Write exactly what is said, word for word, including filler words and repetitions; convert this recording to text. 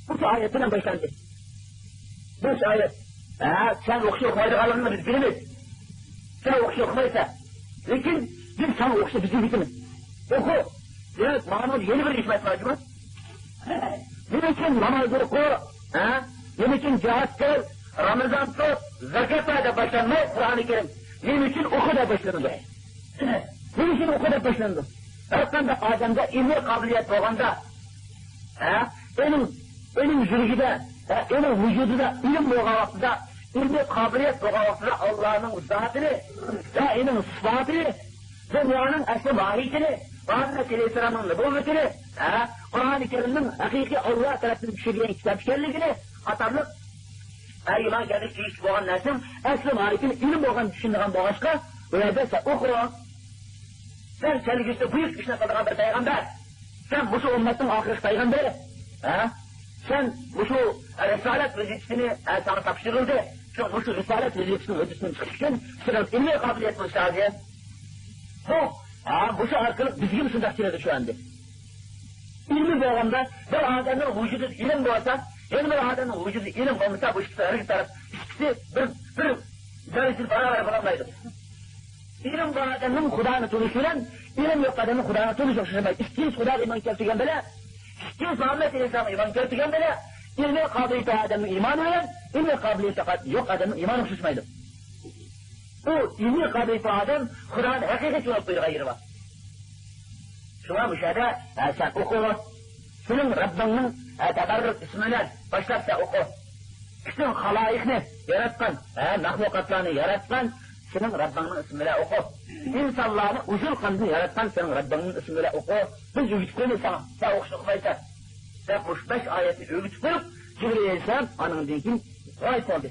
ئۈچ ئايەت بىلەن باشلاندى. بەش ئايەت. ھە، سەن ئوقۇشنى ئوقۇمايدىغانلىقىڭنى بىز بىلىمىز. سەن ئوقۇشنى ئوقۇمايسەن. لېكىن بىز ساڭا ئوقۇشنى بىز ئۆگىتىمىز. ئوقۇ. دېمەك، مانا يەنە بىر ھېكمەت بار جۇمۇ. نېمە ئۈچۈن ناماز ئوقۇ؟ ھە؟ نېمە ئۈچۈن جىھاد قىل؟ رامىزان تۇت، زاكات بەر دەپ باشلانماي، قۇرئانى كەرىم نېمە ئۈچۈن ئوقۇ دەپ باشلىنىدۇ؟ نېمە ئۈچۈن ئوقۇ دەپ باشلىنىدۇ؟ ھەر قانداق ئادەمدە ئىلمىي قابىلىيەت بولغاندا، ھە؟ ئېنىڭ، ئېنىڭ يۈرىكىدە، ھە؟ ئېنىڭ ۋۇجۇدىدا ئىلىم بولغان ۋاقتىدا، ئىلمىي قابىلىيەت بولغان ۋاقتىدا ئاللانىڭ زاتىنى ۋە ئېنىڭ سىپاتىنى، دۇنيانىڭ ئەسلى ماھىيىتىنى، مۇھەممەد ئەلەيھىسسالامنىڭ نۇبۇۋۋىتىنى، ھە؟ قۇرئانى كەرىمنىڭ ھەقىقىي ئاللا تەرەپتىن چۈشۈرۈلگەن كىتاب ئىكەنلىكىنى قاتارلىق، ھە، ئىمان كەلتۈرۈش تېگىشلىك بولغان نەرسىنىڭ ئەسلى ماھىيىتىنى ئىلىم بولغان چۈشىنىدىغان بولغاچقا، بۇ يەردە سەن ئوقۇ. سەن كەلگۈسىدە بۈيۈك ئىشنى قىلىدىغان بىر پەيغەمبەر. سەن مۇشۇ ئۈممەتنىڭ ئاخىرقى پەيغەمبىرى. ھە؟ سەن مۇشۇ رىسالەت ۋەزىپىسىنى، ھە، ساڭا تاپشۇرۇلدى. شۇ مۇشۇ رىسالەت ۋەزىپىسىنىڭ ھۆددىسىدىن چىقىش ئۈچۈن سېنىڭ ئىلمىي قابىلىيەت بولۇشى لازىم. بۇ، ھە، مۇشۇ ئارقىلىق بىزگىمۇ شۇنداق كېلىدۇ شۇ ئەمدى. ئىلمى بولغاندا، بىر ئادەمنىڭ ۋۇجۇدىدا ئىلىم بولسا، يەنە بىر ئادەمنىڭ ۋۇجۇدىدا ئىلىم بولمىسا، بۇ ئىككىسى ھەرىكەت تەرەپ، ئىككىسى بىر، بىر دەرىجىدە باراۋەر بولالمايدۇ. ئىلىم بار ئادەمنىڭ خۇدانى تونۇشى بىلەن ئىلىم يوق ئادەمنىڭ خۇدانى تونۇشى ئوخشىمايدۇ. ئىككىنچى خۇداغا ئىمان كەلتۈرگەن بىلەن، ئىككىنچى مۇھەممەد ئەلەيھىسسالامغا ئىمان كەلتۈرگەن بىلەن، ئىلمىي قابىلىيىتى ئادەمنىڭ ئىمانى بىلەن ئىلمىي قابىلىيىتى يوق ئادەمنىڭ ئىمانى ئوخشاشمايدۇ. ئۇ ئىلمىي قابىلىيىتى ئادەم خۇدانى ھەقىقىي تونۇپ قويىدىغان يېرى بار. شۇڭا مۇشۇ يەردە، ھە، سەن ئوقۇ. سېنىڭ رەببىڭنىڭ، ھە، تەبەررۇك ئىسمى بىلەن باشلاپ سەن ئوقۇ. پۈتۈن خالايىقنى ياراتقان، ھە، مەخلۇقاتلارنى ياراتقان سېنىڭ رەببىڭنىڭ ئىسمى بىلەن ئوقۇ. ئىنسانلارنى ئۇجۇل قاندىن ياراتقان سېنىڭ رەببىڭنىڭ ئىسمى بىلەن ئوقۇ. بىز ئۆگىتىپ قويىمىز ساڭا، سەن ئوقۇشنى ئوقۇمايسەن دەپ مۇشۇ بەش ئايەتنى ئۆگىتىپ قويۇپ، جىبرىئىل ئەلەيھىسسالام ئانىڭدىن كېيىن غايىب بولدى.